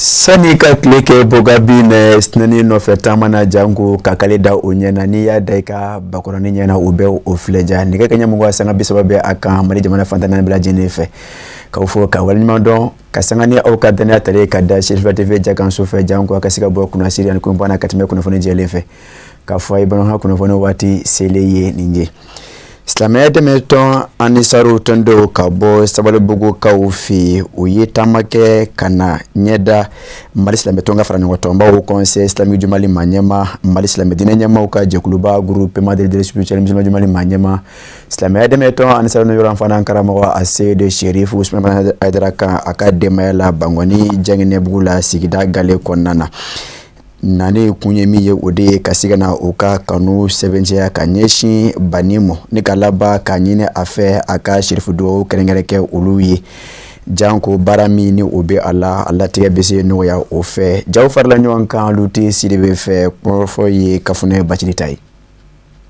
Sani ka tile kɛ bogabi nɛ sinani nɔfɛ taama na janko ka kale da o ɲɛna, n'i y'a da i ka bakɔrɔni ɲɛna, u bɛ o filɛja. Nɛgɛ kɛɲɛ 20:30 bɛ a kan Mali jamana fan 14 bɛɛ lajɛlen fɛ. K'aw fo ka waleɲuman dɔn ka sanga ni aw ka danaya tali ka da Sherifila TV jakanso fɛ, janko a ka se ka bɔ kunnasiri ani kunpanna ka tɛmɛ kunnafoni jɛlen fɛ. K'a fɔ a ye bamanankan kunnafoni waati selen ye nin ye. Silamɛya dɛmɛtɔn Anisaru tɔndenw ka bɔ Sabalibugukaw fɛ yen, u ye taama kɛ ka na ɲɛda Mali silamɛtɔn ka faraɲɔgɔntɔnbaw Conseil islamique du Mali maa ɲɛma, Mali silamɛ diinɛ ɲɛmaaw ka jɛkuluba Groupement de leaders spirituels musulmans du Mali maa ɲɛma, silamɛya dɛmɛtɔn Anisaru yɔrɔ fana karamɔgɔ Aseyidu Serifu Usumani Hayidara kan a ka denbaya la Bankɔni Janginɛbugu la sigida gale kɔnɔna na. Nani kun ye min ye, o de ye ka se ka na u ka kanu sɛbɛntiya ka ɲɛsin banni ma ni ka laban ka ɲini a fɛ a ka sirifu dugawu kɛrɛnkɛrɛn kɛ olu ye, janko baara min ni o bɛ a la, a latigɛ bɛ se nɔgɔya o fɛ. Jaw farala ɲɔgɔn kan Luti Sidibe fɛ, kɔrɔfɔ ye Kafunɛ Bacili ta ye.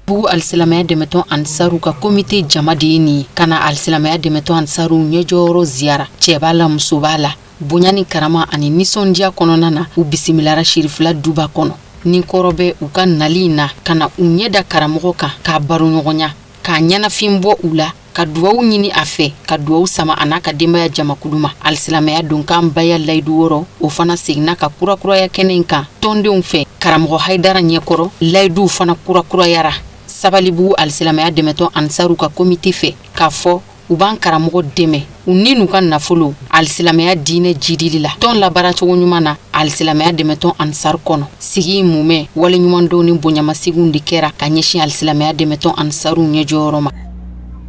Bugu alisilamɛya dɛmɛtɔn Ansaru ka komite jama de ye nin ye ka na alisilamɛya dɛmɛtɔn Ansaru ɲɛjɔyɔrɔ ziyara. Cɛ b'a la, muso b'a la, bonya ni karama ani nisɔndiya kɔnɔna na, u bisimilara Sherifila duba kɔnɔ. Ni kɔrɔ bɛ u ka nali in na ka na u ɲɛ da karamɔgɔ kan, k'a baroɲɔgɔnya, k'a ɲɛnafin bɔ u la, ka duwawu ɲini a fɛ, ka duwawu sama a n'a ka denbaya jamakulu ma. Alisilamɛya donkan baya layidu wɔrɔ, o fana seginna ka kurakuraya kɛnɛ in kan tɔndenw fɛ karamɔgɔ Hayidara ɲɛkɔrɔ. Layiduw fana kurakurayara Sabalibugu alisilamɛya dɛmɛtɔn Ansaru ka komite fɛ, k'a fɔ u b'an karamɔgɔ dɛmɛ u ni n'u ka nafolo alisilamɛya diinɛ jidili la, tɔn labaaracogo ɲuman na alisilamɛya dɛmɛtɔn Ansaru kɔnɔ. Sigi in mumɛ, waleɲumandɔn ni bonyamaseginw de kɛra ka ɲɛsin alisilamɛya dɛmɛtɔn Ansaru ɲɛjɔyɔrɔ ma.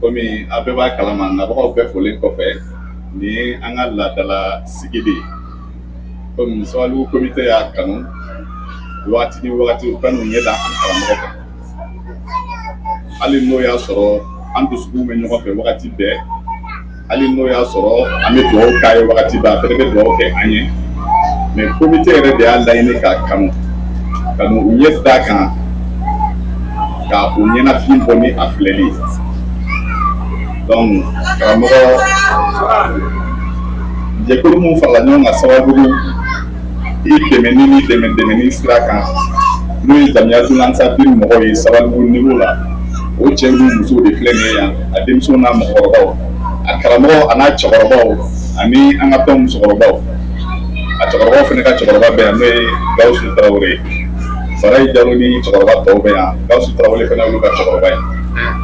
Komi a bɛɛ b'a kalama, nabagaw bɛɛ folen kɔfɛ, nin ye an ka laadala sigi de ye. Komi Sabalibugu komite y'a kanu wagati ni wagati, u ka n'u ɲɛ da an karamɔgɔ kan, hali n'o y'a sɔrɔ an dusukun bɛ ɲɔgɔn fɛ wagati bɛɛ, hali n'o y'a sɔrɔ an bɛ dugawu k'a ye wagati bɛɛ, a fɛnɛ bɛ dugawu kɛ an ye. Mais komite yɛrɛ de y'a laɲini k'a kanu ka n'u ɲɛ d'a kan, ka u ɲɛnafin bɔ ni a filɛli ye. Donc karamɔgɔ jɛkulu mun farala ɲɔgɔn kan Sabalibugu i dɛmɛni ni dɛmɛ dɛmɛni sira kan, n'o ye Jamiyatul Ansar Dine mɔgɔw ye Sabalibugu niveau la, o cɛ n'u musow de filɛ nin ye yan, a denmisɛnw n'a mɔgɔkɔrɔbaw, a karamɔgɔ a n'a cɛkɔrɔbaw, ani an ka tɔn musokɔrɔbaw. A cɛkɔrɔbaw fana ka cɛkɔrɔba bɛ yan, n'o ye Gawusu Tarawele ye. Farayi Jalo ni cɛkɔrɔba tɔw bɛ yan, Gawusu Tarawele fana y'olu ka cɛkɔrɔba ye.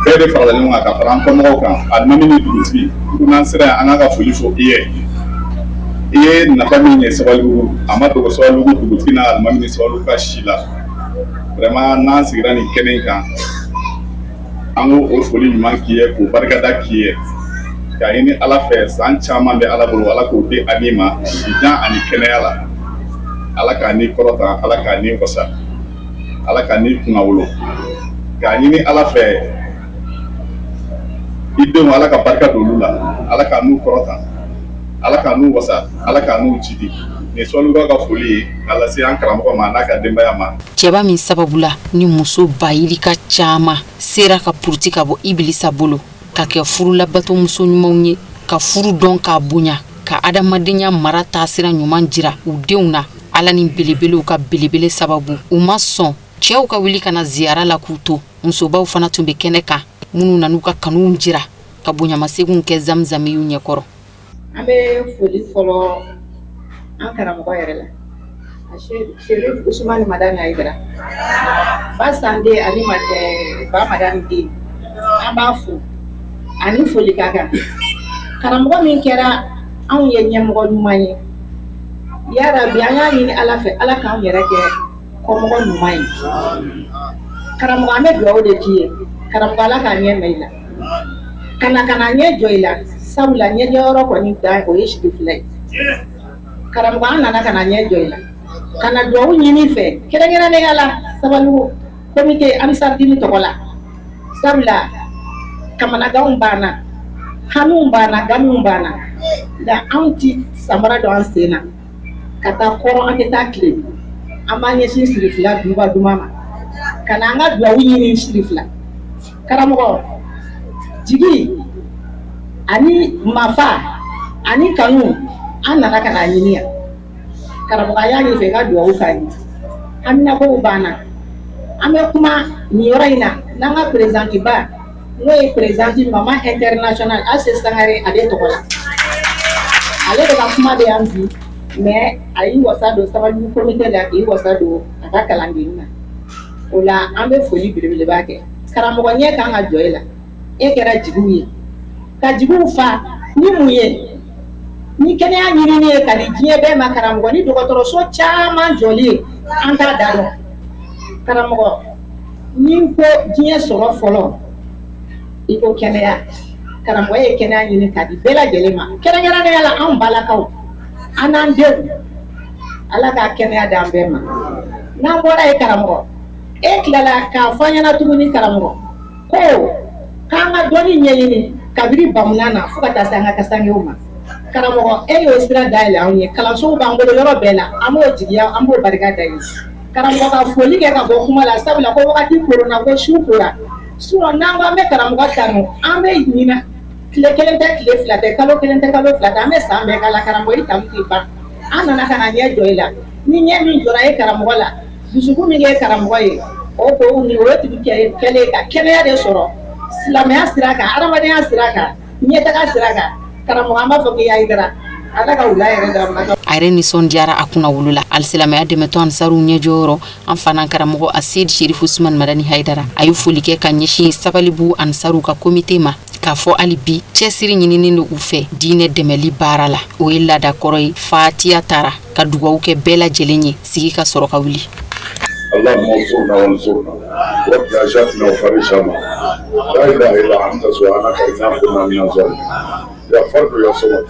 Bɛɛ de farala ɲɔgɔn kan ka fara an kɔmɔgɔw kan, alimami ni dugutigi. N'an sera yan, an k'an ka foli fɔ i ye. I ye nafa min ɲɛ Sabalibugu, a ma dogo Sabalibugu dugutigi n'a alimami ni Sabalibugu ka si la. Vraiment, n'an sigira nin kɛnɛ in kan, an k'o o foli ɲuman k'i ye, k'o barikada k'i ye, k'a ɲini Ala fɛ, san caman bɛ Ala bolo, Ala k'o di ani ma sijan ani kɛnɛya la. Ala k'a ni kɔrɔta, Ala k'a ni wasa, Ala k'a ni kunnawolo, k'a ɲini Ala fɛ i denw, Ala ka barika don olu la, Ala k'a n'u kɔrɔta, Ala k'a n'u wasa, Ala k'a n'u jidi. Nin ye Sabalibugu ka foli ye k'a lase an karamɔgɔ ma n'a ka denbaya ma. Cɛba min sababu la ni muso ba yirika caman sera ka puruti ka bɔ Ibilisa bolo, ka kɛ furulabatomuso ɲumanw ye, ka furu dɔn k'a bonya, ka adamadenya mara taasira ɲuman jira u denw na, Ala ni belebelew ka belebele sababu. U ma sɔn cɛw ka wuli ka na ziyara la k'u to. Musobaw fana tun bɛ kɛnɛ kan, minnu nan'u ka kanuw jira ka bonyamaseginw kɛ zamzamiw ɲɛkɔrɔ. An bɛ foli fɔlɔ an karamɔgɔ yɛrɛ la, Serif Usumani Madani Hayidara, ba Sande ani ba Madani den, an b'a fo ani foli ka kan. Karamɔgɔ min kɛra anw ye ɲɛmɔgɔ ɲuman ye, yarabi an y'a ɲini Ala fɛ, Ala k'anw yɛrɛ kɛ kɔmɔgɔ ɲuman ye. Karamɔgɔ, an bɛ dugawu de k'i ye. Karamɔgɔ, Ala k'a ɲɛ mɛn i la, ka na ka na ɲɛ jɔ i la, sabula ɲɛjɔyɔrɔ kɔni dan o ye sigi fila ye. Karamɔgɔ, an nana ka na ɲɛ jɔ i la, ka na dugawu ɲini fɛ, kɛrɛnkɛrɛnnenya la Sabalibugu komite Ansar Dine tɔgɔ la, sabula kamanaganw banna, hamiw banna, gamiw banna, nka anw ti samara don an sen na ka taa kɔrɔn, an tɛ taa tile, an b'an ɲɛsin Sirifila duba duman ma ka na an ka dugawu ɲini Sirifila. Karamɔgɔ, jigi ani mafa ani kanu, an nana ka na ɲini yan. Karamɔgɔ a y'a ɲini fɛ i ka dugawu k'an ye. Haminakow banna. An bɛ kuma nin yɔrɔ in na n'an ka présidente ba, n'o ye présidente Mama International Ase Sangare, ale tɔgɔ la. Ale de ka kuma bɛ yan bi, mais a y'i wasa don Sabalibugu comité la, k'i wasa don a ka kalandenni na. O la an bɛ foli belebeleba kɛ. Karamɔgɔ ɲɛ kan ka jɔ e la. E kɛra jigiw ye. Ka jigiw fa ni mun ye? Ni kɛnɛya ɲinini ye ka di diɲɛ bɛɛ ma karamɔgɔ, ni dɔgɔtɔrɔso caman jɔli ye, an t'a da dɔn. Karamɔgɔ, ni ko diɲɛ sɔrɔ fɔlɔ, i ko kɛnɛya. Karamɔgɔ ye kɛnɛya ɲini ka di bɛɛ lajɛlen ma, kɛrɛnkɛrɛnnenya la anw balakaw, an n'an denw. Ala ka kɛnɛya d'an bɛɛ ma. N'an bɔra yen karamɔgɔ, e tilala k'a fɔ an ɲɛna tuguni karamɔgɔ ko k'an ka dɔnni ɲɛɲini kabini bamunan na fo ka taa se an ka kasangew ma. Karamɔgɔ, e y'o sira dayɛlɛ anw ye. Kalansow b'an bolo yɔrɔ bɛɛ la, an b'o jigiya, an b'o barika da ye. Karamɔgɔ ka foli kɛ ka bɔ kuma la, sabula ko wagati koronna, ko su kora. Sinon n'an ko an bɛ karamɔgɔ tanu, an bɛ ɲinɛ. Tile kelen tɛ, tile fila tɛ, kalo kelen tɛ, kalo fila tɛ, an bɛ san bɛɛ k'a la. Karamɔgɔ, i tanu tɛ ban. An nana ka na ɲɛ jɔ i la. Ni ɲɛ min jɔra e karamɔgɔ la, dusukun min kɛ karamɔgɔ ye, o ko ni o tigi kɛlen ka kɛnɛya de sɔrɔ silamɛya sira kan, adamadenya sira kan, ɲɛtaga sira kan. Karamɔgɔ, an b'a fɔ k'i Hayidara. Ala ka wula yɛrɛ d'an ma. A yɛrɛ nisɔndiyara a kunna wolo la. Alisilamɛya dɛmɛtɔn Ansaruw ɲɛjɔyɔrɔ, an fana karamɔgɔ Asedi Sherifu Usman Madani Hayidara, a ye foli kɛ ka ɲɛsin Sabalibugu Ansaruw ka komite ma, k'a fɔ hali bi cɛsiri ɲininen don u fɛ diinɛ dɛmɛli baara la. O ye laada kɔrɔ ye. Fatiya taara ka dugawu kɛ bɛɛ lajɛlen ye, sigi ka sɔrɔ ka wuli. اللهم انصرنا وانصرنا واقض حاجاتنا وفرج همنا. لا اله الا انت سبحانك انا كنا من الظالمين. يا فرد يا صمد،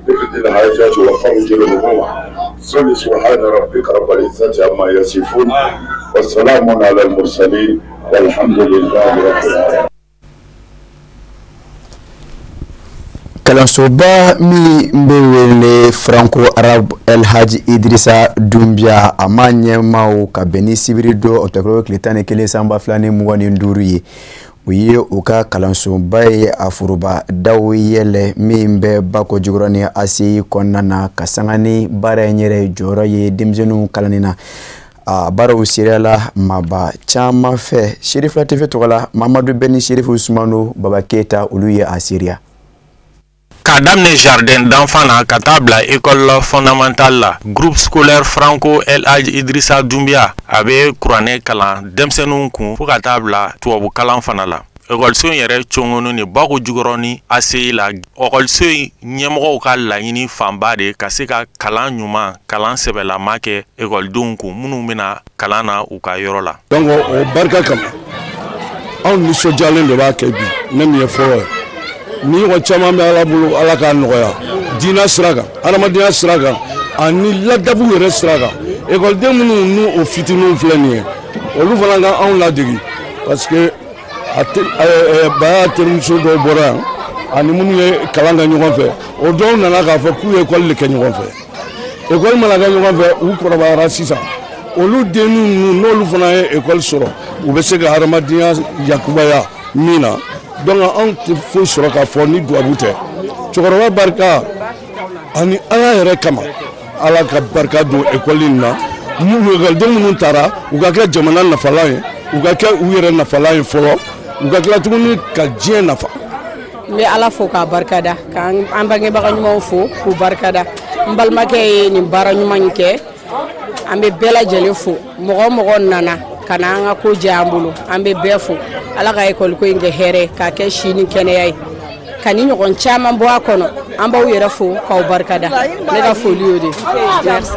اقضي الحاجات وفرج الهموم. صل سبحان ربك رب العزه عما يصفون والسلام على المرسلين والحمد لله رب العالمين. Kalansoba min bɛ wele Franco Arabe El Hadji Idrissa Doumbia, a ma ɲɛmaaw ka bɛn ni sibiri don octobre tile 11 san 2025 ye, u ye u ka kalansoba ye a foroba daw yɛlɛ min bɛ Bako Jikɔrɔni ACI kɔnɔna na, ka sanga ni baara in yɛrɛ jɔyɔrɔ ye denmisɛnninw kalanni na. A baaraw sereyala maaba caman fɛ. Serifila TV tɔgɔ la, Mamadu Bɛni, Serifu Sumano, Baba Keyita, olu ye a seereya. K'a daminɛ jardin d'enfant na ka taa bila école fondamentale la, groupe scolaire Franco El Hadj Idrissa Doumbia a bɛ kuranɛ kalan denmisɛnninw kun fo ka taa bila tubabu kalan fana la. Ekɔliso in yɛrɛ cɔngɔnɔ ni Bako Jikɔrɔni ACI la. Ekɔliso in ɲɛmɔgɔw ka laɲini fanba de ka se ka kalan ɲuman, kalan sɛbɛlama kɛ ekɔlidenw kun minnu bɛna kalan na u ka yɔrɔ la. Donc o barika kama, anw nisɔndiyalen de b'a kɛ bi. Ne min ye fɔlɔ ye, ni ɲɔgɔn caman bɛ Ala bolo, Ala k'a nɔgɔya diinɛ sira kan, adamadenya sira kan, ani ladabu yɛrɛ sira kan. Ekɔliden minnu n'u o fitininw filɛ nin ye, olu fana ka anw ladegi, parce que Baya terimuso dɔw bɔra yan ani minnu ye kalan kɛ ɲɔgɔn fɛ, o dɔw nana k'a fɔ k'u ye ekɔli de kɛ ɲɔgɔn fɛ. Ekɔli mana kɛ ɲɔgɔn fɛ, u kɔrɔbayara sisan, olu dennin ninnu n'olu fana ye ekɔli sɔrɔ, u bɛ se ka hadamadenya yakubaya min na. Donc anw tɛ foyi sɔrɔ k'a fɔ ni dubabu tɛ. Cɛkɔrɔba barika ani Ala yɛrɛ kama, Ala ka barika don ekɔli in na. Ekɔliden minnu taara, u ka kɛ jamana nafalan ye, u ka kɛ u yɛrɛ nafalan ye fɔlɔ, u ka tila tuguni ka diɲɛ nafa. N bɛ Ala fo k'a barikada, k'an bangebaga ɲumanw fo k'u barikada. N balimakɛ ye nin baara ɲuman in kɛ, an bɛ bɛɛ lajɛlen fo. Mɔgɔ o mɔgɔ nana ka na an ka ko diya an bolo, an bɛ bɛɛ fo. Ala ka ekɔliko in kɛ hɛrɛ, k'a kɛ si ni kɛnɛya ye, ka ni ɲɔgɔn caman bɔ a kɔnɔ. An b'aw yɛrɛ fo k'aw barikada. Ne ka foli y'o de ye. Merci.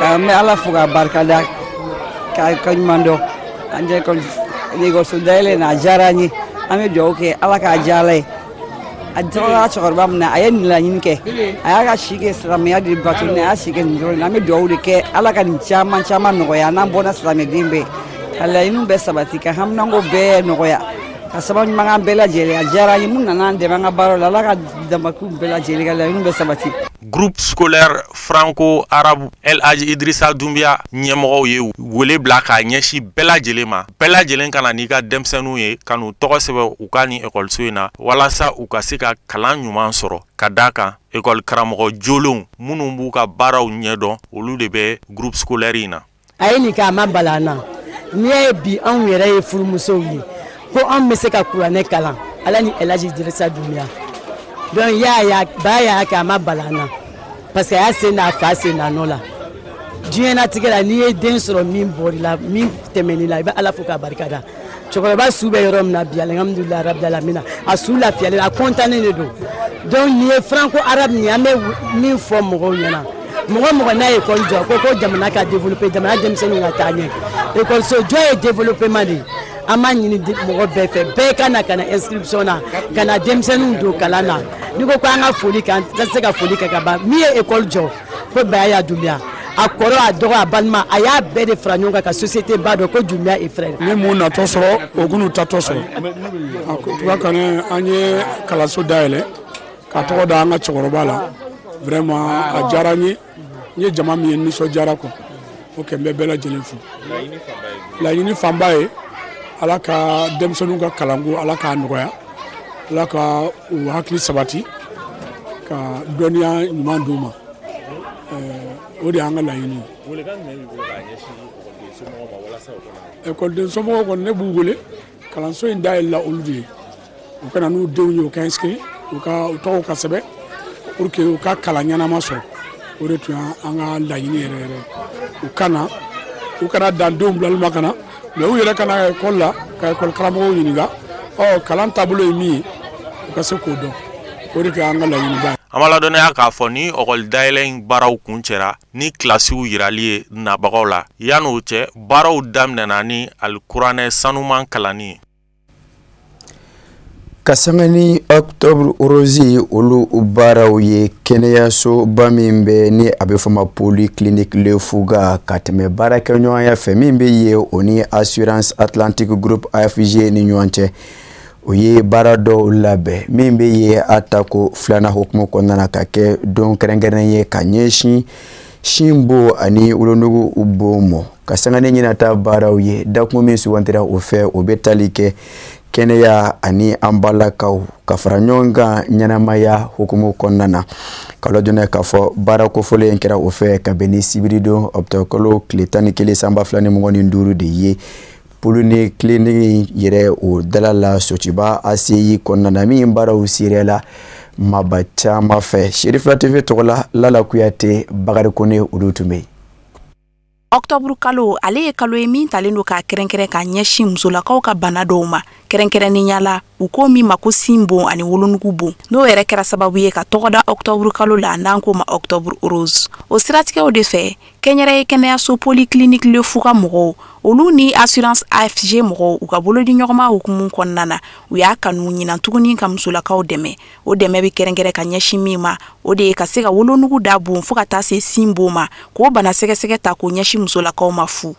An bɛ Ala fo k'a barikada, k'a ka ɲuman dɔn. An tɛ ekɔliso dayɛlɛ na, a diyara an ye. An bɛ dugawu kɛ Ala k'a diya Ala ye. A tɔgɔla cɛkɔrɔba min na, a ye nin laɲini kɛ, a y'a ka si kɛ silamɛya de bato ni a y'a si kɛ nin dɔrɔn. An bɛ dugawu de kɛ Ala ka nin caman caman nɔgɔya n'an bɔnna silamɛden bɛɛ, ka laɲiniw bɛɛ sabati, ka haminanko bɛɛ nɔgɔya, ka sababu ɲuman k'an bɛɛ lajɛlen. A diyara an ye. Mun nana an dɛmɛ an ka baaraw la, Ala ka danbakiw bɛɛ lajɛlen, ka laɲiniw bɛɛ sabati. Groupe scolaire franco-arabe El Hadj Idrissa Doumbia ɲɛmɔgɔw ye wele bila k'a ɲɛsin bɛɛ lajɛlen ma, bɛɛ lajɛlen ka na n'i ka denmisɛnninw ye ka n'u tɔgɔ sɛbɛn u ka nin ekɔliso in na, walasa u ka se ka kalan ɲuman sɔrɔ. Ka d'a kan, ekɔli karamɔgɔ jolenw minnu b'u ka baaraw ɲɛdɔn, olu de bɛ groupe scolaire in na. A ye nin kɛ, a ma bala an na. N'i y'a ye bi anw yɛrɛ ye furumusow ye ko anw bɛ se ka kuranɛ kalan, Ala ni El Hadj Idrissa Doumbia. Donc y'a ye ba y'a kɛ, a ma bala an na, parce que a y'a sen n'a fa sen n'a nɔ la. Diɲɛnatigɛ la, n'i ye den sɔrɔ min bɔr'i la, min tɛmɛn'i la, i bɛ Ala fo k'a barika da. Cɛkɔrɔba su bɛ yɔrɔ min na bi, alhamdulilayi rabil alamina, a su lafiyalen, a kɔntannen de don. Donc nin ye franco arabe nin ye, an bɛ min fɔ mɔgɔw ɲɛna, mɔgɔ mɔgɔ n'a ye école jɔ, ko jamana ka développer, jamana denmisɛnninw ka taa ɲɛ. École jɔ ye développement de ye. An b'a ɲini mɔgɔ bɛɛ fɛ, bɛɛ ka na ka na inscription na, ka na denmisɛnninw don kalan na. N'i ko an ka foli kɛ, an tɛ se ka foli kɛ ka ban. Min ye école jɔ ko Bayaya Doumbia, a kɔrɔ, a dɔgɔ, a balima, a y'a bɛɛ de fara ɲɔgɔn kan ka société ba dɔ ko Doumbia et frère. Ni mun natɔ sɔrɔ, o k'u tatɔ sɔrɔ. A tuba kɔni, an ye kalanso dayɛlɛ ka tɔgɔ da an ka cɛkɔrɔba la. Vraiment, a diyara n ye. N ye jama min ye, nisɔndiyara quoi. Ok, n bɛ bɛɛ lajɛlen fo. Laɲini fanba ye, Ala ka denmisɛnninw ka kalanko, Ala k'a nɔgɔya, Ala ka u hakili sabati, ka dɔnniya ɲuman d'u ma. O de y'an ka laɲini ye. Ekɔliden somɔgɔw kɔni, ne b'u wele, kalanso in dayɛlɛla olu de ye. U ka na n'u denw ye, u ka inscrit, u ka u tɔgɔw ka sɛbɛn pour que u ka kalan ɲɛnama sɔrɔ. O de tun y'an ka laɲini yɛrɛ yɛrɛ. U ka na, u kana dan denw bilali ma ka na, mais u yɛrɛ ka na ekɔli la ka ekɔli karamɔgɔw ɲininka, ɔ kalan taabolo ye min ye, u ka se k'o dɔn. O de kɛ an ka laɲiniba ye. An b'a ladɔnniya k'a fɔ ni ɔkɔli dayɛlɛ in baaraw kun cɛra ni kilasiw yirali ye nabagaw la. Yan'o cɛ, baaraw daminɛna ni alikuranɛ sanuman kalanni ye. Ka sanga ni octobre rose olu baaraw ye, kɛnɛyasoba min bɛ ni a bɛ fɔ ma polyclinique Le Fouga, ka tɛmɛ baarakɛɲɔgɔnya fɛ min bɛ ye o ni Assurance Atlantique Groupe AFG ni ɲɔgɔn cɛ, o ye baara dɔw labɛn min bɛ ye a tako filanan hukumu kɔnɔna na, ka kɛ don kɛrɛnkɛrɛnnen ye ka ɲɛsin sin bon ani wolonugu bon mɔ. Ka sanga ni ɲinata baaraw ye, dakun min sugantira o fɛ, o bɛ tali kɛ kɛnɛya ani an balakaw ka fara ɲɔgɔn kan ɲɛnamaya hukumu kɔnɔna na. Ka ladɔnniya k'a fɔ baara kofɔlen kɛra o fɛ ka bɛn ni sibiridon ɔkutɔburu kalo tile 11 san 2025 de ye, polyclinique yɛrɛ o dala la Sotiba ACI kɔnɔna na, min baaraw seereyala maaba caman fɛ. Serifila TV tɔgɔ la, Lala Kuyate, Bakari Kone, olu tun bɛ yen. Octobre kalo, ale ye kalo ye min talen don k'a kɛrɛnkɛrɛn k'a ɲɛsin musolakaw ka bana dɔw ma, kɛrɛnkɛrɛnnenya la u ko min ma ko sin bon ani wolonugu bon, n'o yɛrɛ kɛra sababu ye ka tɔgɔ da octobre kalo la n'an k'o ma octobre rose. O siratigɛw de fɛ, kɛnyɛrɛye kɛnɛyaso polyclinique Le Fouga mɔgɔw, olu ni assurance AFG mɔgɔw, u ka bolodi ɲɔgɔnma hukumu kɔnɔna na, u y'a kanu ɲinan tuguni ka musolakaw dɛmɛ. O dɛmɛ bɛ kɛrɛnkɛrɛn ka ɲɛsin min ma, o de ye ka se ka wolonugu da bon fo ka taa se sin bon ma, k'o bana sɛgɛsɛgɛ ta k'o ɲɛsin musolakaw ma fu.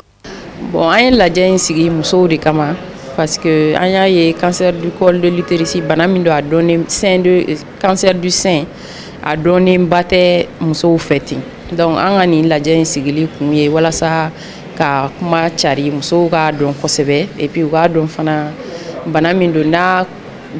Bon, an ye lajɛ in sigi musow de kama, parce que an y'a ye cancer du col de l'utérus, bana min don, a dɔnnen sein de cancer du sein, a dɔnnenba tɛ musow fɛ ten. Donc an ka nin lajɛ in sigili kun ye walasa ka kuma cari, musow k'a dɔn kosɛbɛ, et puis u k'a dɔn fana bana min don, n'a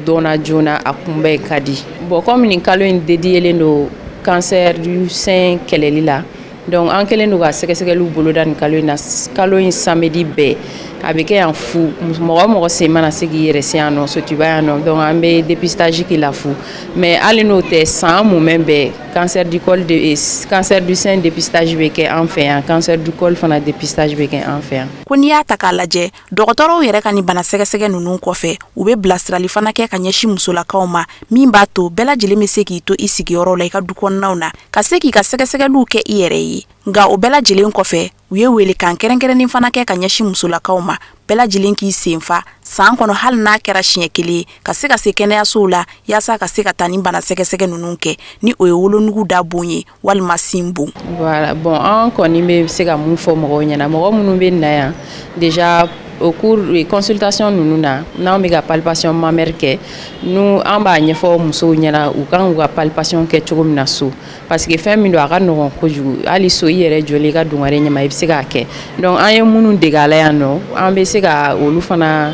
dɔnna joona, a kunbɛn ka di. Bon, comme nin kalo in dédiélen don cancer du sein kɛlɛli la, donc an kɛlen don ka sɛgɛsɛgɛliw boloda nin kalo in na. Kalo in samedi bɛɛ a bɛ kɛ yan fu. Mɔgɔ o mɔgɔ sen mana se k'i yɛrɛ se yan nɔ, Sotiba yan nɔ, donc an bɛ dépistage k'i la fu. Mais hali n'o tɛ, san mumɛ bɛɛ cancer du col de cancer du sein dépistage bɛ kɛ an fɛ yan, cancer du col fana dépistage bɛ kɛ an fɛ yan. Ko n'i y'a ta k'a lajɛ, dɔgɔtɔrɔw yɛrɛ ka nin bana sɛgɛsɛgɛ ninnu kɔfɛ, u bɛ bilasirali fana kɛ ka ɲɛsin musolakaw ma, min b'a to bɛɛ lajɛlen bɛ se k'i to i sigiyɔrɔ la, i ka du kɔnɔnaw na, ka se k'i ka sɛgɛsɛgɛliw kɛ i yɛrɛ ye. Nka o bɛɛ lajɛlen kɔfɛ, u ye welekan kɛrɛnkɛrɛnnen fana kɛ ka ɲɛsin musolakaw ma, bɛɛ lajɛlen k'i senfa san kɔnɔ, hali n'a kɛra siɲɛ kelen ye, ka se ka se kɛnɛyasow la yaasa ka se ka taa ni bana sɛgɛsɛgɛ ninnu kɛ, ni o ye wolonugu da bon ye walima sin bon. Voilà, bon, an kɔni bɛ se ka mun fɔ mɔgɔw ɲɛna, mɔgɔ minnu bɛ na yan déjà Au cours de consultation ninnu na, n'anw bɛ ka palpation mammaire kɛ, nu an b'a ɲɛfɔ musow ɲɛna u kan k'u ka palpation kɛ cogo min na so, parce que fɛn min don, a ka nɔgɔn kojugu. Hali so, i yɛrɛ jɔlen i ka dungare ɲɛma, i bɛ se k'a kɛ. Donc an ye minnu dege a la yan nɔ, an bɛ se ka olu fana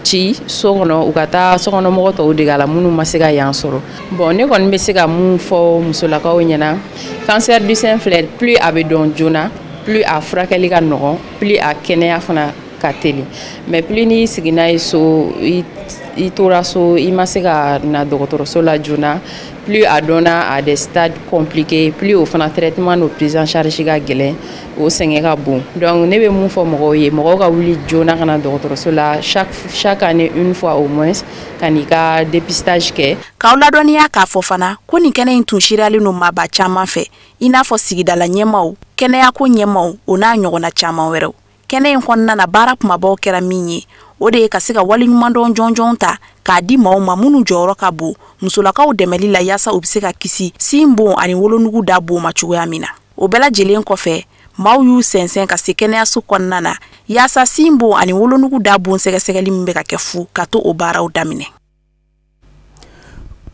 ci so kɔnɔ, u ka taa sokɔnɔmɔgɔ tɔw dege a la minnu ma se ka yan sɔrɔ. Bon, ne kɔni bɛ se ka mun fɔ musolakaw ɲɛna? Cancer du sein filɛ, plus a bɛ dɔn joona, plus a furakɛli ka nɔgɔn, plus a kɛnɛya fana ka teli. Mais plus n'i sigi n'a ye so, i tora so, i ma se ka na dɔgɔtɔrɔso la joona, plus a dɔnna à des stades compliqués, plus o fana traitement n'o prise en charge ka gɛlɛn, o sɛgɛn ka bon. Donc ne bɛ mun fɔ mɔgɔw ye? Mɔgɔw ka wuli joona ka na dɔgɔtɔrɔso la chaque année, une fois au moins, ka n'i ka dépistage kɛ. K'aw ladɔnniya k'a fɔ fana ko nin kɛnɛ in tun siriyalen don maaba caman fɛ, i n'a fɔ sigidala ɲɛmaw, kɛnɛyako ɲɛmaw, o n'a ɲɔgɔnna caman wɛrɛw. Kɛnɛ in kɔnɔna na, baara kumabaw kɛra min ye, o de ye ka se ka waleɲumandɔn jɔnjɔn ta k'a di maaw ma minnu jɔyɔrɔ ka bon musolakaw dɛmɛli la, yaasa u bɛ se ka kisi sin bon ani wolonugu da bon ma cogoya min na. O bɛɛ lajɛlen kɔfɛ, maaw y'u sɛnsɛn ka se kɛnɛyaso kɔnɔna na, yaasa sin bon ani wolonugu da bon sɛgɛsɛgɛli min bɛ ka kɛ fu, ka to o baaraw daminɛ.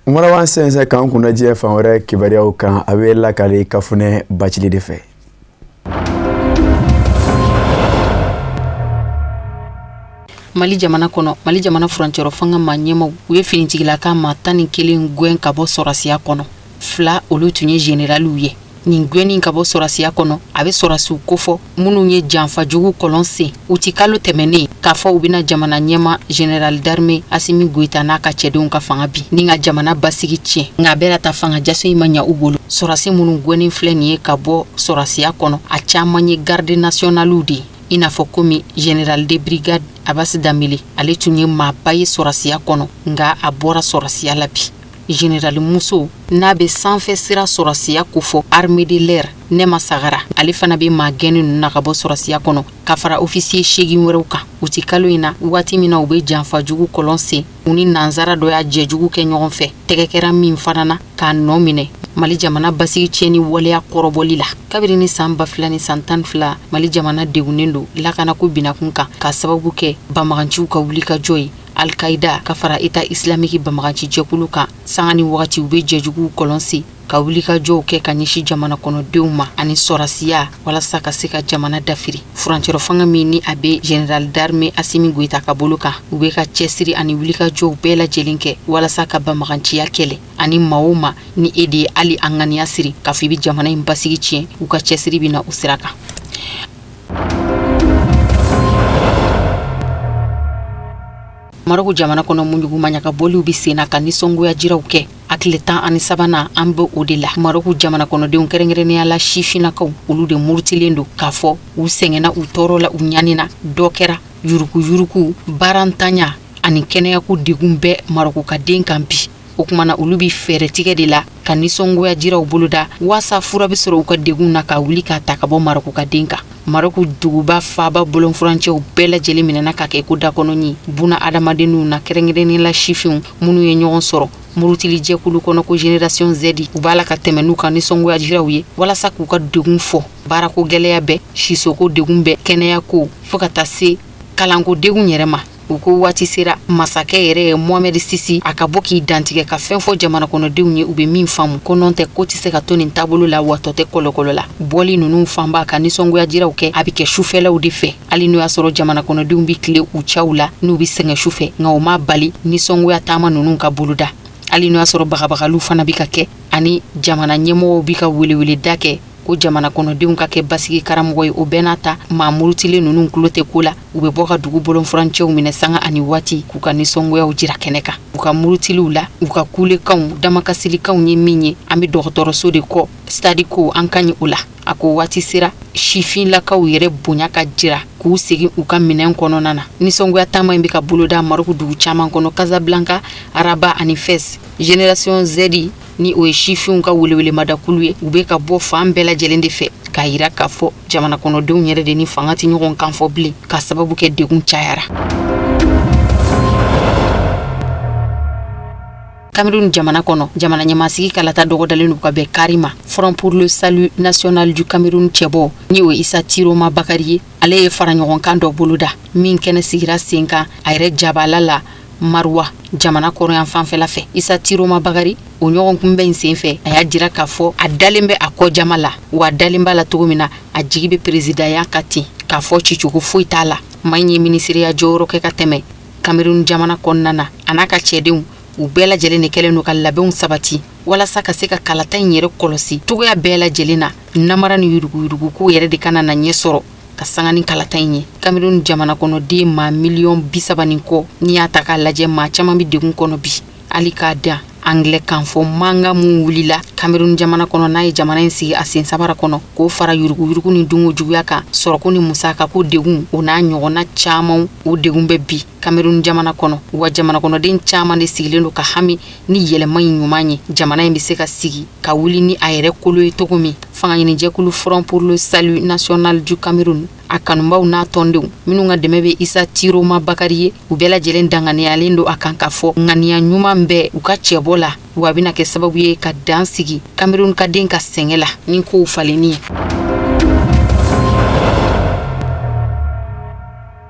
Marawan sɛnsɛn k'an kunnajɛ fan wɛrɛ kibaruyaw kan, a bɛ lakale Kafunɛ Bacili de fɛ. Mali jamana kɔnɔ, Mali jamana furancɛrɔ fanga ma ɲɛmaw, u ye finitigilaka maa 11 gɛn ka bɔ sɔrɔsiya kɔnɔ. Fila olu tun ye generaliw ye. Nin gɛnni ka bɔ sɔrɔsiya kɔnɔ, a bɛ sɔrɔsiw kofɔ minnu ye janfa jugu kɔlɔn sen u ti kalo tɛmɛnen, k'a fɔ u bɛna jamana ɲɛma général d'armée Asimi Goïta n'a ka cɛdenw ka fanga bin ni ka jamana basigi tiɲɛ. Nka a bɛɛ ta fanga jaso in ma ɲa u bolo. Sɔrɔsi minnu gɛnnen filɛ nin ye ka bɔ sɔrɔsiya kɔnɔ, a caman ye garde nationaliw de ye, i n'a fɔ komi général de brigade Abbas Dambélé, ale tun ye maaba ye sɔrɔsiya kɔnɔ, nka a bɔra sɔrɔsiya la bi. Général muso n'a bɛ sanfɛ sira sɔrɔsiya kofɔ, armée de l'air, Nɛma Sagara, ale fana bɛ maa gɛnni ninnu na ka bɔ sɔrɔsiya kɔnɔ, ka fara officier 8 wɛrɛw kan. U ti kalo in na, waati min na u bɛ janfa jugu kɔlɔn sen, u ni nansara dɔ y'a jɛjugu kɛ ɲɔgɔn fɛ, tɛgɛ kɛra min fana na k'a nɔ minɛ Mali jamana basigi tiɲɛni waleya kɔrɔbɔli la. Kabini ni san 2012, Mali jamana degunnen don lakanako binakun kan, k'a sababu kɛ banbaganciw ka wulikajɔ ye, Al-Qaïda ka fara État islamique banbaganci jɛkulu kan. Sanga ni wagati u bɛ jɛjuguw kɔlɔn sen ka wulikajɔw kɛ ka ɲɛsin jamana kɔnɔdenw ma ani sɔrɔsiya, walasa ka se ka jamana dafiri. Furancɛrɔ fanga min ni a bɛ général d'armée Asimi Goïta ka bolo kan, u bɛ ka cɛsiri ani wulikajɔw bɛɛ lajɛlen kɛ walasa ka banbaganciya kɛlɛ, ani maa o maa ni e de ye hali an ŋaniya siri k'a fɔ i bɛ jamana in basigi tiɲɛ, u ka cɛsiri bɛ na o sira kan. Maroko jamana kɔnɔ, munjugu maɲakabɔliw bɛ sen na ka nisɔngoya jiraw kɛ. A tile 13nan, an bɛ o de la. Maroko jamana kɔnɔdenw, kɛrɛnkɛrɛnnenya la sifinnakaw, olu de murutilen don k'a fɔ u sɛgɛnna, u tɔɔrɔ la, u ɲanina. Dɔ kɛra yuruguyurugu, baarantanya ani kɛnɛyako degun bɛɛ Maroko ka den kan bi. O kumana olu bɛ fɛɛrɛtigɛ de la ka nisɔngoya jiraw boloda waasa fura bɛ sɔrɔ u ka degun na, ka wuli k'a ta ka bɔ Maroko ka den kan. Maroko duguba faaba bolonfurancɛw bɛɛ lajɛlen minɛna ka kɛ ko dakɔnɔɲi buna adamadenninw na, kɛrɛnkɛrɛnnen la sifinw minnu ye ɲɔgɔn sɔrɔ murutili jɛkulu kɔnɔ ko Génération Z. U b'a la ka tɛmɛ n'u ka nisɔngoya jiraw ye walasa k'u ka degun fɔ: baarako gɛlɛya bɛɛ, sisoko degun bɛɛ, kɛnɛyako, fo ka taa se kalanko degun yɛrɛ ma. U ko waati sera masakɛ yɛrɛ ye Mohamed Sisi, a ka bɔ k'i dantigɛ ka fɛn fɔ jamana kɔnɔdenw ye u bɛ min faamu, ko nɔn tɛ ko tɛ se ka to nin taabolo la, watɔ tɛ kɔlɔkɔlɔ la. Bɔli ninnu fanba ka nisɔngoya jiraw kɛ, a bɛ kɛ sufɛlaw de fɛ, hali n'o y'a sɔrɔ jamana kɔnɔdenw bɛ tile u caw la n'u bɛ sɛgɛn sufɛ, nka o ma bali nisɔngoya taama ninnu ka boloda, hali n'o y'a sɔrɔ bagabagaliw fana bɛ ka kɛ, ani jamana ɲɛmɔgɔw bɛ ka weleweleda kɛ ko jamana kɔnɔdenw ka kɛ basigi karamɔgɔ ye. O bɛɛ n'a ta, maa murutilen ninnu tulo tɛ ko la. U bɛ bɔ ka dugu bolonfurancɛw minɛ sanga ani waati k'u ka nisɔngoyaw jira kɛnɛ kan. U ka murutiliw la, u ka kulekanw, damakasilikanw ye min ye: an bɛ dɔgɔtɔrɔso de kɔ, stade ko an ka ɲi o la. A ko waati sera sifinlakaw yɛrɛ bonya ka jira k'u segin u ka minɛn kɔnɔna na. Nisɔngoya taama in bɛ ka boloda Maroko dugu caman kɔnɔ, Casablanca, Rabat ani Fès. Génération Z, ni o ye sifinw ka welewelemadakulu ye, u bɛ ka bɔ fan bɛɛ lajɛlen de fɛ k'a yira k'a fɔ jamana kɔnɔdenw yɛrɛ de ni fanga tɛ ɲɔgɔn kan fɔ bilen, k'a sababu kɛ degun cayara. Cameroun jamana kɔnɔ, jamana ɲɛmasigi kalata dɔgɔdalen don ka bɛn kari ma. Front pour le salut national du Cameroun cɛbɔ, ni o ye Issa Tchiroma Bakary ye, ale ye fara ɲɔgɔnkan dɔ boloda min kɛnɛ sigira sen kan a yɛrɛ jabala la Maroua, jamana kɔrɔyan fanfɛla fɛ. Issa Tchiroma Bakary, o ɲɔgɔn kunbɛn in sen fɛ, a y'a jira k'a fɔ a dalen bɛ a kɔ jama la, wa a dalen b'a la cogo min na, a jigi bɛ perezidanya ka ten k'a fɔ cicogo foyi t'a la. Maa in ye minisiriya jɔyɔrɔ kɛ ka tɛmɛ Cameroun jamana kɔnɔna na, a n'a ka cɛdenw, u bɛɛ lajɛlen de kɛlen don ka labɛnw sabati walasa ka se ka kalata in yɛrɛ kɔlɔsi cogoya bɛɛ lajɛlen na, namara ni yuruguyuruguko yɛrɛ de kana na ɲɛ sɔrɔ ka sanga ni kalata in ye. Cameroun jamana kɔnɔden maa miliyɔn 30 ni kɔ, n'i y'a ta k'a lajɛ, maa caman bɛ degun kɔnɔ bi, hali k'a dan anglais kan fɔ mankan mun wulila Cameroun jamana kɔnɔ, n'a ye jamana in sigi a sen sabara kɔnɔ, k'o fara yuruguyurugu ni dungo juguya kan, sɔrɔko ni musaka ko degun, o n'a ɲɔgɔnna caman, o degun bɛ bi Cameroun jamana kɔnɔ. Wa jamana kɔnɔden caman de sigilen don ka hami ni yɛlɛma in ɲuman ye, jamana in bɛ se ka sigi ka wuli ni a yɛrɛ kolo ye cogo min. Fanga ɲinijɛkulu Front pour le salut national du Cameroun, a kanubaw n'a tɔndenw minnu ka dɛmɛ bɛ Issa Tchiroma Bakary ye, u bɛɛ lajɛlen danganiyalen don a kan k'a fɔ ŋaniya ɲuman bɛ u ka cɛbɔ la, wa a bɛna kɛ sababu ye ka dan sigi Cameroun ka den ka sɛgɛn la ni kow falenni ye.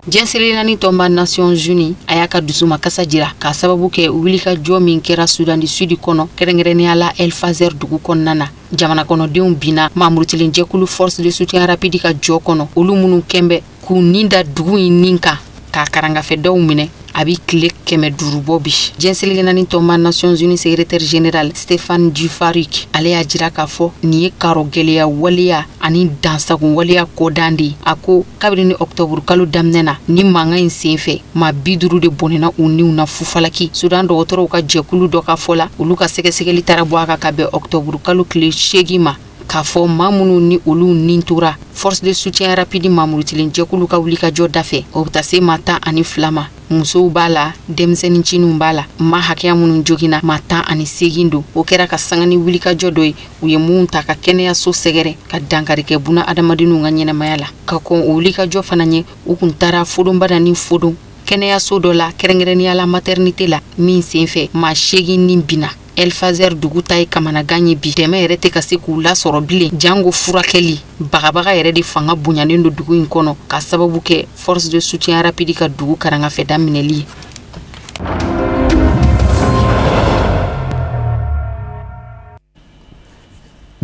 Diɲɛ seleke tɔnba Nations Unies, a y'a ka dusuma kasa jira k'a sababu kɛ wulikajɔ min kɛra Soudan du Sud kɔnɔ, kɛrɛnkɛrɛnnenya la El Fasher dugu kɔnɔna na. Jamana kɔnɔdenw binna mamurutilenjɛkulu Force de soutien rapide ka jɔ kɔnɔ, olu minnu kɛnbɛ k'u nin da dugu in nin kan k'a karangafɛdaw minɛ, a bi tile 500 bɔ bi. Diɲɛ seleke naani tɔnba Nations Unies secrétaire général Stéphane Dujarric, ale y'a jira k'a fɔ nin ye karo gwɛlɛya waleya ani dansagon waleya kɔdan de ye. A ko kabini ni ɔktɔburu kalo daminɛ na, ni mankan in sen fɛ, maa 50 de bɔnɛna u niw na fufalaki. Sudan dɔgɔtɔrɔw ka jɛkulu dɔ ka fɔ la, olu ka sɛgɛsɛgɛli taara bɔ a kan ka bɛn ɔktɔburu kalo tile 8 ma, k'a fɔ maa minnu ni olu nin tora Force de soutien rapide mamurutilen jɛkulu ka wulikajɔ da fɛ, o bɛ taa se maa 12 ma. Musow b'a la, denmisɛnnin cininw b'a la. Maa hakɛya minnu joginna, maa 18 don. O kɛra ka sanga ni wulikajɔ dɔ ye u ye mun ta ka kɛnɛyaso sɛgɛrɛ, ka dankari kɛ buna adamadenw ka ɲɛnamaya la. Ka kɔn o wulikajɔ fana ɲɛ, u kun taara fodonbada ni fodon kɛnɛyaso dɔ la, kɛrɛnkɛrɛnnenya la maternité la, min senfɛ maa 8 ni binna. El Fasher dugu ta ye kamanagan ye bi, dɛmɛ yɛrɛ tɛ ka se k'u lasɔrɔ bilen, jango furakɛli bagabaga yɛrɛ de fanga bonyanen don dugu in kɔnɔ, ka sababu kɛ Force de soutien rapide ka dugu karangafɛ daminɛli ye.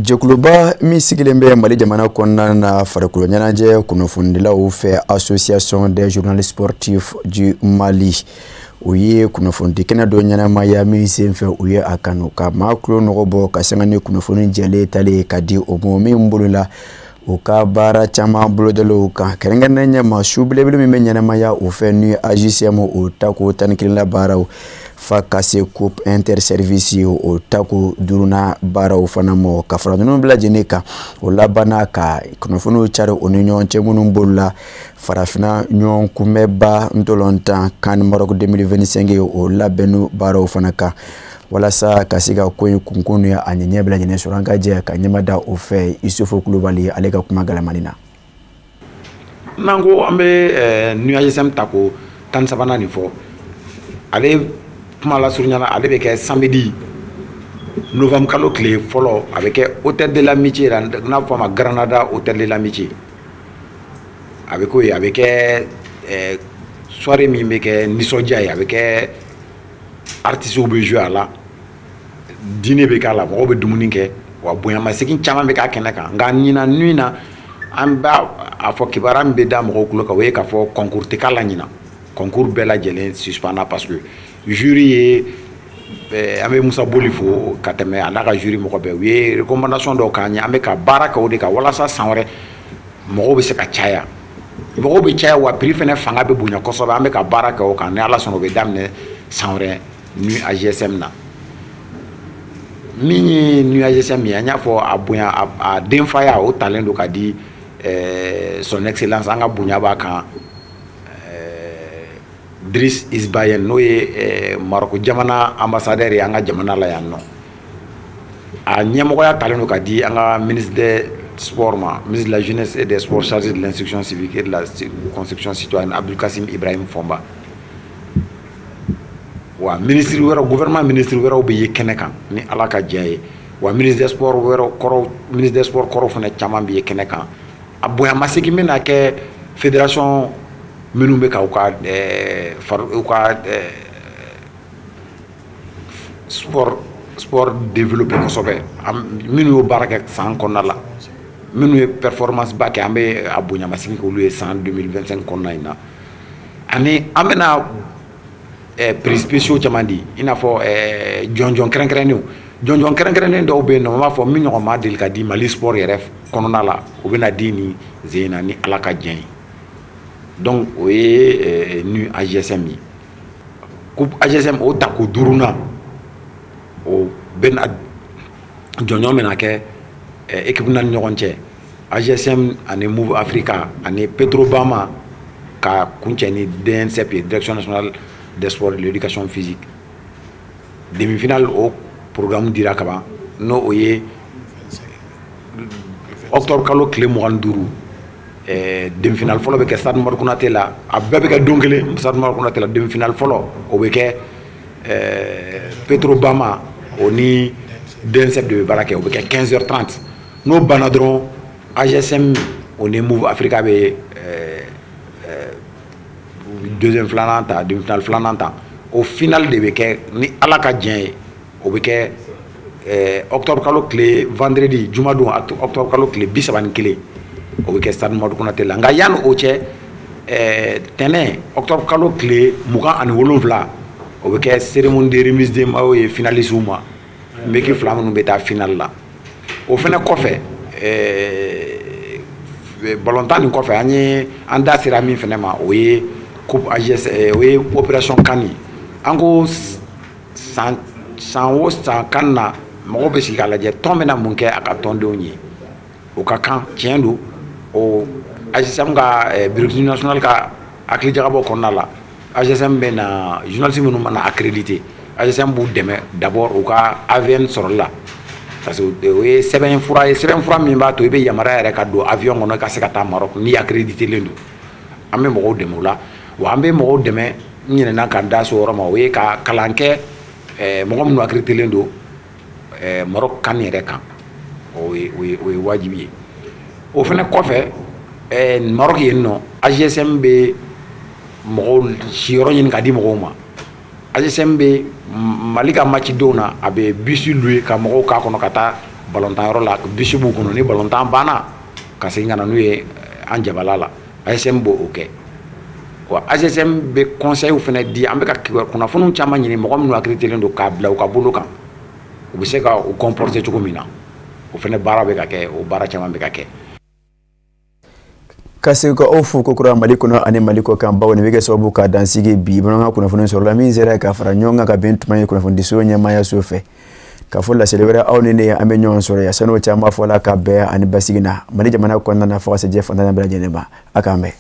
Jɛkuluba min sigilen bɛ Mali jamana kɔnɔna na farikolo ɲɛnajɛ kunnafonidilaw fɛ, Association des journalistes sportifs du Mali, o ye kunnafonidi kɛnɛ dɔ ɲɛnamaya min senfɛ u ye a kanu ka maa kulo nɔgɔ bɔ ka sanga ni kunnafoni jɛlen talen ka di o ma min bolola u ka baara caman bolodaliw kan, kɛrɛnkɛrɛnnen ɲɛma su belebele min bɛ ɲɛnamaya o fɛ ni AJCM o tako 11 la baaraw, fa ka se Coupe interservice o tako duurunan baaraw fana ma. Ka fara ninnu bɛɛ lajɛlen kan, o labanna ka kunnafoniw cari u ni ɲɔgɔn cɛ minnu bolola farafinna ɲɔgɔn kunbɛnba ntolatan CAN Maroc 2025 o labɛnni baaraw fana kan, walasa ka se ka ko in kunkun ni a ɲɛ bɛɛ lajɛlen sɔrɔ. An ka jɛ ka ɲɛma da o fɛ Isufu Kulubali ale ka kuma galamani na. N'an ko an bɛ NUAGSM ta ko 13nan nin fɔ, ale kuma lasurunya la, ale bɛ kɛ samedi novembre kalo tile fɔlɔ. A bɛ kɛ Hôtel de l'Amitié la, n'a fɔ a ma Granada Hôtel de l'Amitié. A bɛ k'o ye, a bɛ kɛ soirée min bɛ kɛ nisɔndiya ye, a bɛ kɛ artistes bɛ jouer a la, dîner bɛ k'a la, mɔgɔw bɛ dumuni kɛ, wa bonyamasegin caman bɛ k'a kɛnɛ kan. Nka ɲinan nuit na, an b'a a fɔ kibaruya min bɛ da mɔgɔw tulo kan, o ye k'a fɔ concours tɛ k'a la ɲinan. Concours bɛɛ lajɛlen suspendra parce que jury ye, an bɛ Musa Boli fo ka tɛmɛ, a n'a ka jury mɔgɔ bɛɛ, u ye recommandation dɔw k'an ye. An bɛ ka baara kɛ o de kan walasa san wɛrɛ mɔgɔw bɛ se ka caya, mɔgɔw bɛ caya, wa prix fɛnɛ fanga bɛ bonya kosɛbɛ. An bɛ ka baara kɛ o kan. Ni Ala sɔnna, o bɛ daminɛ san wɛrɛ nuit AJSM na. Min ye nuit AJSM ye, an y'a fɔ a bonya, a denfaya o talen don ka di Son Excellence, an ka bonya b'a kan, Driss Isbayen, n'o ye Maroko jamana ambassadeur ye an ka jamana la yan nɔ. A ɲɛmɔgɔya talen don ka di an ka ministre des Sports ma, ministre de la Jeunesse et des Sports chargé de l'instruction civique et de la construction citoyenne, Abdul Kassim Ibrahim Fomba. Wa ministre wɛrɛw, gouvernement ministre wɛrɛw bɛ ye kɛnɛ kan ni Ala ka jɛ ye. Wa ministre des sports wɛrɛw kɔrɔw, ministre des sports kɔrɔw fana caman bɛ ye kɛnɛ kan. A bonyamasegin bɛna kɛ fédération minnu bɛ ka u ka sport développer kosɛbɛ, minnu y'o baara kɛ san kɔnɔna la, minnu ye performance ba kɛ, an bɛ a bonyamasegin k'olu ye san 2025 kɔnɔna in na. Ani an bɛna prix spéciaux caman di, i n'a fɔ jɔnjɔn kɛrɛnkɛrɛnnenw. Jɔnjɔn kɛrɛnkɛrɛnnen dɔw bɛ yen nɔ, an b'a fɔ min ɲɔgɔn ma deli ka di Mali sport yɛrɛ kɔnɔna la, o bɛna di nin sen in na ni Ala ka jɛn ye. Donc o ye nu AJSM ye. Coupe AJSM, o tako duurunan, o bɛna jɔnjɔn bɛna kɛ équipe naani ɲɔgɔn cɛ: AJSM ani Move Africa ani Petrobama, ka kuncɛ ni DNCP ye, Direction nationale des sports et de l'éducation physique. Demi-finale, o programme dira kaban, n'o o ye octobre kalo tile 25. Demi-finale fɔlɔ bɛ kɛ Stade Umaru Konate la. A bɛɛ bɛ kɛ don kelen Stade Umaru Konate la. Demi-finale fɔlɔ, o bɛ kɛ Petrobama, o ni DNCP de bɛ baara kɛ, o bɛ kɛ 15h30. N'o banna dɔrɔn, AJSM o ni Move Africa bɛ deuxième filanan ta, demi-finale filanan ta. O finale de bɛ kɛ ni Ala ka jɛn ye, o bɛ kɛ octobre kalo tile, vendredi, jumadon, octobre kalo tile 31, o bɛ kɛ Stade Umaru Konate la. Nka yanni o cɛ, tɛnɛn, octobre kalo tile 27, o bɛ kɛ cérémonie de remise de maillots ye finalistes ma, équipe fila minnu bɛ taa finale la. O fɛnɛ kɔfɛ, balontan nin kɔfɛ, an ye an da sera min fɛnɛ ma, o ye coupe AJS, o ye opération CAN ye. An ko san san o san, CAN na, mɔgɔw bɛ sigi k'a lajɛ tɔn bɛna mun kɛ a ka tɔndenw ye. O ka kan, tiɲɛ don. O AJSM ka bureau national ka hakilijagabɔ kɔnɔna la, AJSM bɛ na journaliste minnu mana accrédité, AJSM b'u dɛmɛ d'abord u ka AVN sɔrɔli la, parce que o ye sɛbɛn fura ye, sɛbɛn fura min b'a to i bɛ yamaruya yɛrɛ ka don avion kɔnɔ i ka se ka taa Maroc n'i accrédité len don. An bɛ mɔgɔw dɛmɛ o la. Wa an bɛ mɔgɔw dɛmɛ, n ɲinɛna ka da so yɔrɔ ma, o ye ka kalan kɛ mɔgɔ minnu accrédité len don Maroc CAN yɛrɛ kan, o ye wajibi ye. O fɛnɛ kɔfɛ, Maroc yen nɔ, AJSM bɛ mɔgɔw siyɔrɔ ɲini ka di mɔgɔw ma. AJSM bɛ Mali ka match donw na, a bɛ bus louer ka mɔgɔw k'a kɔnɔ ka taa balontan yɔrɔ la. Bus b'u kɔnɔ, ni balontan banna, ka segin ka na n'u ye an jabala la. AJSM b'o kɛ. Wa AJSM bɛ conseil fana di. An bɛ ka kunnafoniw caman ɲini mɔgɔ minnu accrédité len don k'a bila u ka bolo kan, u bɛ se ka u comporter cogo min na. O fana baara bɛ ka kɛ, o baara caman bɛ ka kɛ. Ka segin ka aw fo kokura Mali kɔnɔ ani Mali kɔ kan, bawo nin bɛ kɛ sababu ka dansigi bi bamanankan kunnafoni sɔrɔla min sera ka fara ɲɔgɔn kan ka bɛn tuma ye kunnafonidiso ɲɛmaaya so fɛ k'a fɔ laseli wɛrɛ, aw ni ne, an bɛ ɲɔgɔn sɔrɔ yan. San'o cɛ, an b'a fɔ la ka bɛn ani basigi na Mali jamana kɔnɔna na, fo ka se diɲɛ fantan bɛɛ lajɛlen ma. A k'an bɛn.